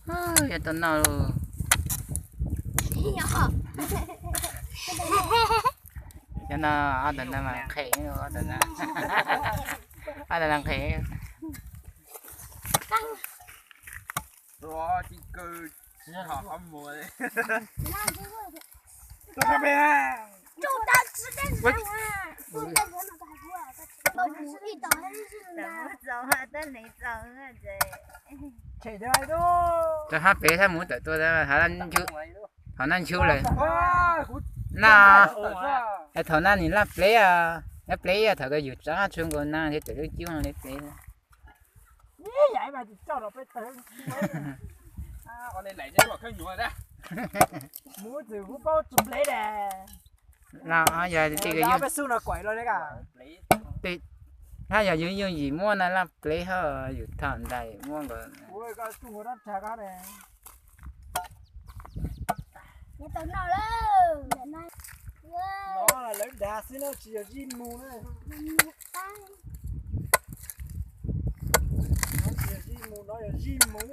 Yog tau noj lawm. Cov no ob tug no mas qhev, ob tug no, ob tug no qhev. Rov hab pem hab mus tawm tuaj, thaum naj nchuv lawm. Na, thaum naj nws laj pleb, laj pleb thaum koj yug tsa tshua nkaus na thiab tawm lub cub li pleb. Hab yog yus yooj yim muab na laj pleb hab yus thaum ntawd muab nkaus. Lawv dav xwb na, tsis yog zij mus na. Tsis yog zij mus, no yog zij mus.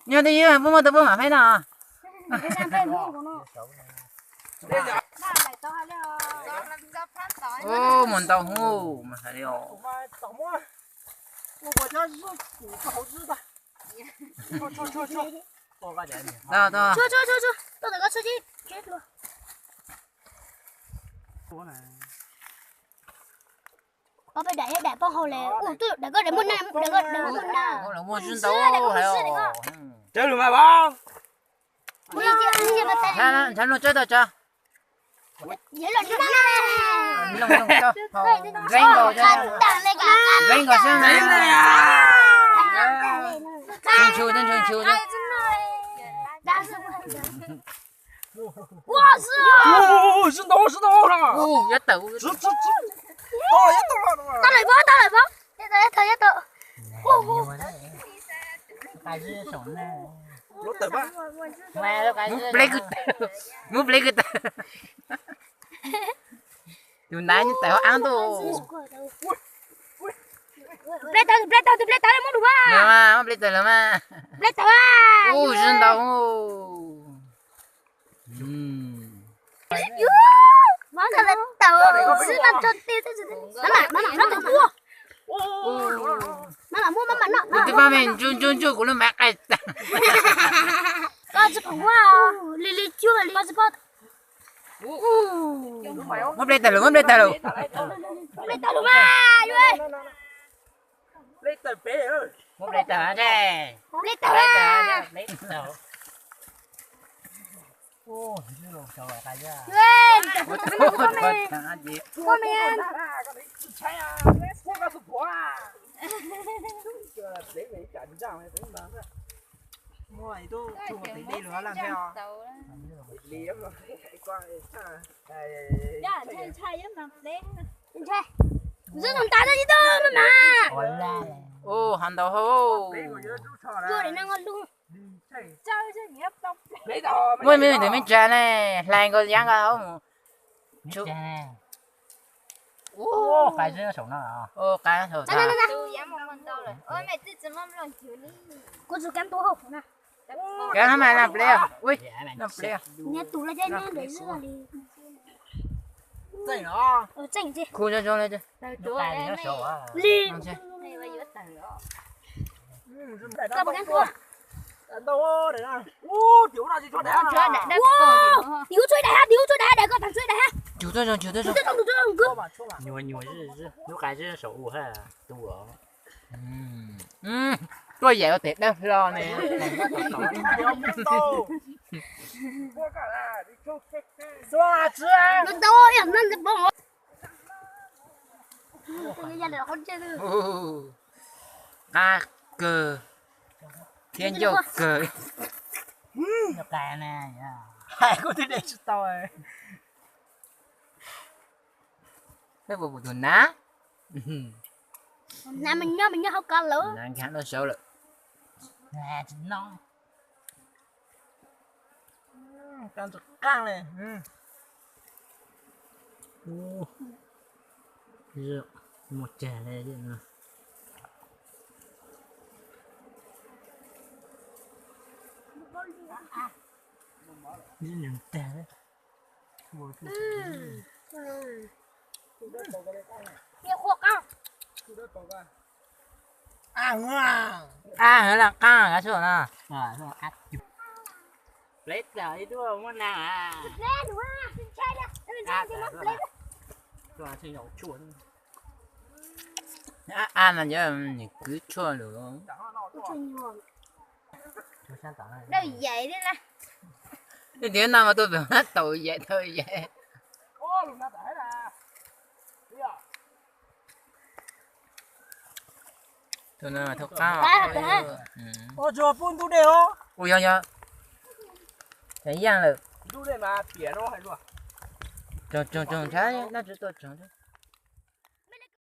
Nyob twj ywm, puab muaj tau puab mam peb no. Mus ntau hub mas hais li os. Ob peb daim, ib daim poob hauv le, ub, twb daim koj daim muaj na, daim koj daim muaj na. Muaj lawm, muaj zwb ntau hais os. Tawm lawm mas vauv. Ntshav luaj tsawb tau tso. Npleeb nkaus, npleeb nkaus xwb. Ntshuu, ntshuu, ntshuu. Ua, zwb ntau, zwb ntau. Ua, yuav tawm. Tau lawm, tau lawm, tau. Tau, tau, tau. Muab pleb kwv tawm, muab pleb kwv tawm. Tus nav tawm hauv ab tuaj. Pleb tawm, pleb tawm, tus pleb tawm muab lus mas. Muab pleb tawm lawm mas. Pleb tawm. Ua, zwb ntau. Kuv twb pab me ntsuj ntsuj ntsuj kuv lub maiv qaij tag. Muab pleb tawm lawm, muab pleb tawm lawm. Muab pleb tawm, pleb tawm. Ntshai, ntshai, ntshai, ntshai. Ntshai. Ntshai. Ntshai. Ua, hav ntau hauv. Muaj me ntawm me tsa ne, hlais nkaus yav nkaus hauv mus. Ua, qaib saum no. Ua, qaib saum no. Kuv tsis kam tua hauv na. Kav hab mas noj pliab, noj pliab. Khu zoo zoo li. Ua, tiv hub tshuav ib daim hab, tiv hub tshuav ib daim hab, daim koj tag tshuav ib daim hab. Tus tuaj zoo, tus tuaj zoo, tus tuaj zoo. Nyuag, nyuag, lub qaib saum u hab, tu os. Tuaj yaim ua tes dawb hlo ne. Qab kawg thiab ncauj kawg. Hais kuv twb de tsis tau. Peb puas pum tus nav? Nav mas nyob mas nyob hauv ko lawm. Nav nkag noj saud lawm. Qab ntxog qab li. Mus cag li. Qab, qab, qab, qab. Pleb txawm ib duaj muaj nag. A no yog nws kwv tshuaj lawm. Dawj yaim li na. Leej twg no mas tuaj pem tau yaim tau yaim. Tus no thauj qab. Ua tsuas pub ntub dej os. Ua yog yog. Tseem yaj lawm. Ntub dej mas piam no hais luag. Tsoog tsoog tsoog ntshai noj tsis tuaj tsoog.